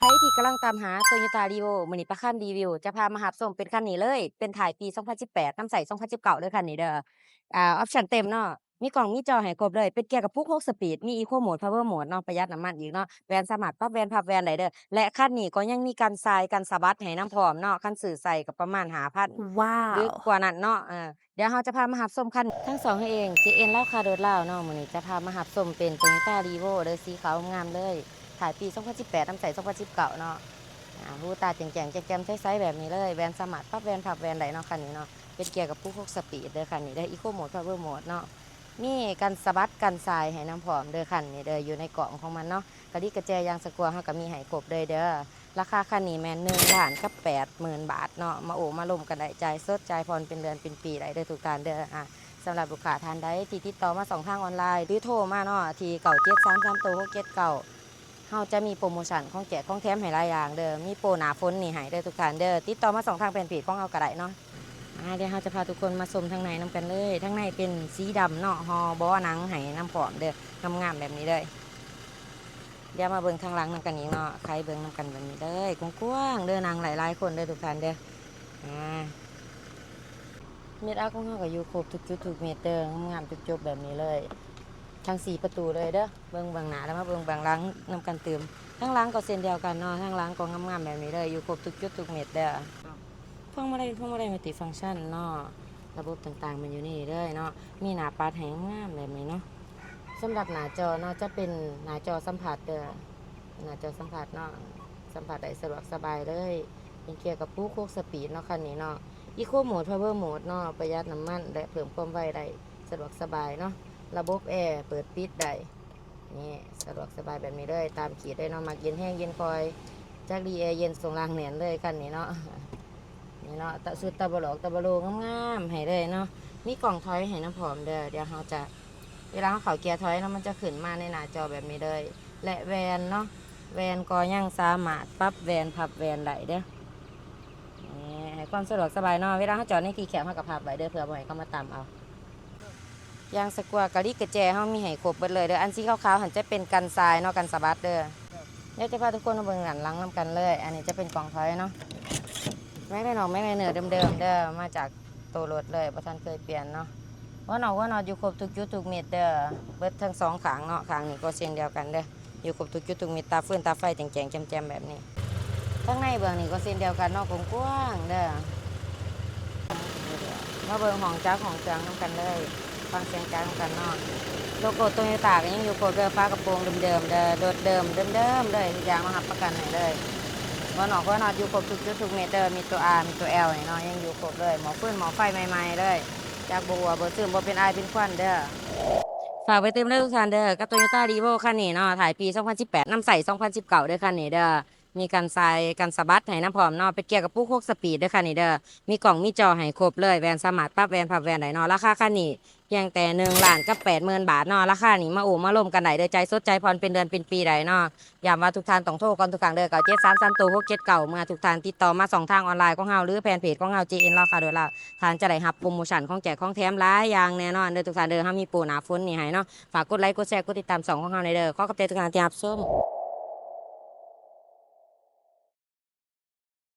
ໃຜທີ່ກຳລັງຕາມຫາ Toyota Revo ມື້ນີ້ປາຄຳຣີວິວຈະພາມາຮັບຊົມເປັນຄັນນີ້ເລີຍ ເປັນທ້າຍປີສອງພັນສິບແປດ ນຳໃຊ້ສອງພັນສິບເກົ້າເດີຄັນນີ້ເດີ. ອ່າ ອອບຊັນເຕັມເນາະ ມີກ້ອງມີຈໍໃຫ້ຄົບເລີຍ ເປັນເກຍກະປຸກຫົກສະປີດ ມີ Eco Mode Power Mode ເນາະ ປະຢັດນ້ຳມັນອີກເນາະ ແວ່ນສາມາດປັບແວ່ນພັບແວ່ນໄດ້ເດີ ແລະ ຄັນນີ້ກໍຍັງມີກັນຊາຍກັນສະບັດໃຫ້ນຳພ້ອມເນາະ ຄັນຊື້ໃສ່ກໍປະມານຫ້າພັນ ວ້າວ ຫຼືກວ່ານັ້ນເນາະ. ເອີ ດຽວເຮົາຈະພາມາຮັບຊົມຄັນ ທັງສອງເຮົາເອງ ເຈເອັນ ລາວຄ້າລົດລາວເນາະ ມື້ນີ້ຈະພາມາຮັບຊົມເປັນ Toyota Revo ເດີ ສີຂາວງາມເລີຍ ທ້າຍປີສອງພັນສິບແປດ ນຳໃຊ້ສອງພັນສິບເກົ້າເນາະ. ອາ ຫູຕາແຈ້ງໆ ແຈ່ມໆ ໃສໆ ແບບນີ້ເລີຍ ແວ່ນສາມາດປັບແວ່ນພັບແວ່ນໄດ້ເນາະ ຄັນນີ້ເນາະ ເປັນເກຍກະປຸກຫົກສະປີດເດີ ຄັນນີ້ເດີ Eco Mode Power Mode ເນາະ ມີກັນສະບັດກັນຊາຍໃຫ້ນຳພ້ອມເດີ ຄັນນີ້ເດີ ຢູ່ໃນກ້ອງຂອງມັນເນາະ ກະດິກກະແຈ ຢາງສະກົວ ເຮົາກະມີໃຫ້ຄົບເລີຍເດີ. ລາຄາຄັນນີ້ແມ່ນໜຶ່ງລ້ານກັບແປດໝື່ນບາດເນາະ ມາໂອ້ມາລົມກັນໄດ້ ຈ່າຍສົດຈ່າຍຜ່ອນເປັນເດືອນເປັນປີໄດ້ເດີທຸກທ່ານເດີ. ອາ ສຳລັບລູກຄ້າທ່ານໃດທີ່ຕິດຕໍ່ມາຊ່ອງທາງອອນລາຍ ຫຼືໂທມາເນາະ ທີ່ເກົ້າເຈັດສາມສາມໂຕຫົກເຈັດເກົ້າ ເຮົາຈະມີໂປຣໂມຊັນຂອງແຈກຂອງແຖມໃຫ້ຫຼາຍຢ່າງເດີ ມີໂປໜ້າຝົນນີ້ໃຫ້ເດີທຸກທ່ານເດີ ຕິດຕໍ່ມາຊ່ອງທາງແຟນເພຈຂອງເຮົາກະໄດ້ເນາະ. ອາ ດຽວເຮົາຈະພາທຸກຄົນມາຊົມທາງໃນນຳກັນເລີຍ ທາງໃນເປັນສີດຳເນາະ ຫໍ່ເບາະໜັງໃຫ້ນຳພ້ອມເດີ ງາມໆ ແບບນີ້ເລີຍ. ດຽວມາເບິ່ງທາງຫຼັງນຳກັນອີກເນາະ ໄຂເບິ່ງນຳກັນແບບນີ້ເລີຍ ກວ້າງໆ ເດີ ນັ່ງໄດ້ຫຼາຍຄົນເດີທຸກທ່ານເດີ. ອາ ເມັດອັດຂອງເຮົາກະຢູ່ຄົບທຸກຈຸດທຸກເມັດເດີ ງາມໆ ຈົບໆ ແບບນີ້ເລີຍ ທັງສີ່ປະຕູເລີຍເດີ. ເບິ່ງເບື້ອງໜ້າ ແລ້ວມາເບິ່ງເບື້ອງຫຼັງນຳກັນຕື່ມ ທາງຫຼັງກໍເຊັ່ນດຽວກັນເນາະ ທາງຫຼັງກໍງາມໆ ແບບນີ້ເລີຍ ຢູ່ຄົບທຸກຈຸດທຸກເມັດເດີ. ພວງມາໄລ ພວງມາໄລ Multifunction ເນາະ ລະບົບຕ່າງໆ ມັນຢູ່ໃນນີ້ເລີຍເນາະ ມີໜ້າປັດໃຫ້ງາມໆ ແບບນີ້ເນາະ. ສຳລັບໜ້າຈໍເນາະ ຈະເປັນໜ້າຈໍສຳຜັດເດີ ໜ້າຈໍສຳຜັດເນາະ ສຳຜັດໄດ້ສະດວກສະບາຍເລີຍ ເປັນເກຍກະປຸກຫົກສະປີດເນາະ ຄັນນີ້ເນາະ Eco Mode Power Mode ເນາະ ປະຢັດນ້ຳມັນ ແລະ ເພີ່ມຄວາມໄວໄດ້ ສະດວກສະບາຍເນາະ ລະບົບແອເປີດປິດໄດ້ ນີ້ ສະດວກສະບາຍແບບນີ້ເລີຍ ຕາມຂີດເລີຍເນາະ ມັກເຢັນແຮງເຢັນຄ່ອຍ ຈັກດີແອເຢັນ ຊ່ວງລ່າງແໜ້ນເລີຍ ຄັນນີ້ເນາະ. ນີ້ເນາະ ຕະ ຊຸດຕະບະຫຼອກຕະບະໂລງາມໆ ໃຫ້ເລີຍເນາະ ມີກ້ອງຖອຍໃຫ້ນຳພ້ອມເດີ. ດຽວເຮົາຈະ ເວລາເຮົາເຂົ້າເກຍຖອຍເນາະ ມັນຈະຂຶ້ນມາໃນໜ້າຈໍແບບນີ້ເລີຍ ແລະ ແວ່ນເນາະ ແວ່ນກໍຍັງສາມາດປັບແວ່ນພັບແວ່ນໄດ້ເດີ. ນີ້ ໃຫ້ຄວາມສະດວກສະບາຍເນາະ ເວລາເຮົາຈອດໃນທີ່ແຄບ ເຮົາກະພັບໄວ້ເດີ ເພື່ອບໍ່ໃຫ້ເຂົາມາຕຳເອົາ. ຢາງສະກົວ ກະລິກກະແຈ ເຮົາມີໃຫ້ຄົບເບິດເລີຍເດີ ອັນສີຂາວໆ ຫັ້ນຈະເປັນກັນຊາຍເນາະ ກັນສະບັດເດີ. ດຽວຈະພາທຸກຄົນມາເບິ່ງດ້ານຫຼັງນຳກັນເລີຍ ອັນນີ້ຈະເປັນກ້ອງຖອຍເນາະ ແມັກໄດນອກ ແມັກໄດເນີ ເດີມໆ ເດີ ມາຈາກໂຕລົດເລີຍ ບໍ່ທັນເຄີຍປ່ຽນເນາະ. ຫົວນອກຫົວນັອດຢູ່ຄົບທຸກຈຸດທຸກເມັດເດີ ເບິດທັງສອງຂ້າງເນາະ ຂ້າງນີ້ກໍເຊັ່ນດຽວກັນເດີ ຢູ່ຄົບທຸກຈຸດທຸກເມັດ ຕາຟືນຕາໄຟແຈ້ງໆ ແຈ່ມໆ ແບບນີ້. ທາງໃນເບື້ອງນີ້ກໍເຊັ່ນດຽວກັນເນາະ ກວ້າງໆ ເດີ. ມາເບິ່ງຫ້ອງຈັກຫ້ອງເຄື່ອງນຳກັນເລີຍ ຟັງສຽງຈັກນຳກັນເນາະ. ໂລໂກ້ໂຕໂຍຕ້າກໍຍັງຢູ່ຄົບເດີ ຝາກະໂປງເດີມໆ ເດີ ລົດເດີມເດີມໆ ເລີຍ ທຸກຢ່າງເຮົາຮັບປະກັນໃຫ້ເລີຍ. ຫົວນອກຫົວນັອດຢູ່ຄົບທຸກຈຸດທຸກເມັດເດີ ມີໂຕ R ມີໂຕ L ນີ້ເນາະ ຍັງຢູ່ຄົບເລີຍ ໝໍ້ຟືນໝໍ້ໄຟໃໝ່ໆ ເລີຍ ຈັກບໍ່ຮົ່ວບໍ່ຊຶມ ບໍ່ເປັນອາຍເປັນຄວັນເດີ. ຝາກໄວ້ຕື່ມເດີທຸກທ່ານເດີ ກັບໂຕໂຍຕ້າຣີໂວ້ຄັນນີ້ເນາະ ທ້າຍປີສອງພັນສິບແປດ ນຳໃຊ້ສອງພັນສິບເກົ້າເດີ ຄັນນີ້ເດີ. ມີກັນຊາຍກັນສະບັດໃຫ້ນຳພ້ອມເນາະ ເປັນເກຍກະປຸກຫົກສະປີດເດີ ຄັນນີ້ເດີ. ມີກ້ອງມີຈໍໃຫ້ຄົບເລີຍ ແວ່ນສາມາດປັບແວ່ນພັບແວ່ນໄດ້ເນາະ. ລາຄາຄັນນີ້ພຽງແຕ່ໜຶ່ງລ້ານກັບແປດໝື່ນບາດເນາະ. ລາຄານີ້ມາໂອ້ມາລົມກັນໄດ້ເດີ ຈ່າຍສົດຈ່າຍຜ່ອນເປັນເດືອນເປັນປີໄດ້ເນາະ. ຢ້ຳວ່າທຸກທ່ານຕ້ອງໂທກ່ອນທຸກຄັ້ງເດີ ເກົ້າເຈັດສາມສາມໂຕຫົກເຈັດເກົ້າ ເມື່ອທຸກທ່ານຕິດຕໍ່ມາຊ່ອງທາງອອນລາຍຂອງເຮົາ ຫຼືແຟນເພຈຂອງເຮົາ ເຈເອັນ ລາວຄ້າໂດລາວ ທ່ານຈະໄດ້ຮັບໂປຣໂມຊັນຂອງແຈກຂອງແຖມຫຼາຍຢ່າງແນ່ນອນເດີທຸກທ່ານເດີ. ເຮົາມີໂປໜ້າຝົນນີ້ໃຫ້ເນາະ. ຝາກກົດໄລ ກົດແຊ ກົດຕິດຕາມຊ່ອງຂອງເຮົາແນ່ເດີ. ຂໍຂອບໃຈທຸກທ່ານທີ່ຮັບຊົມ.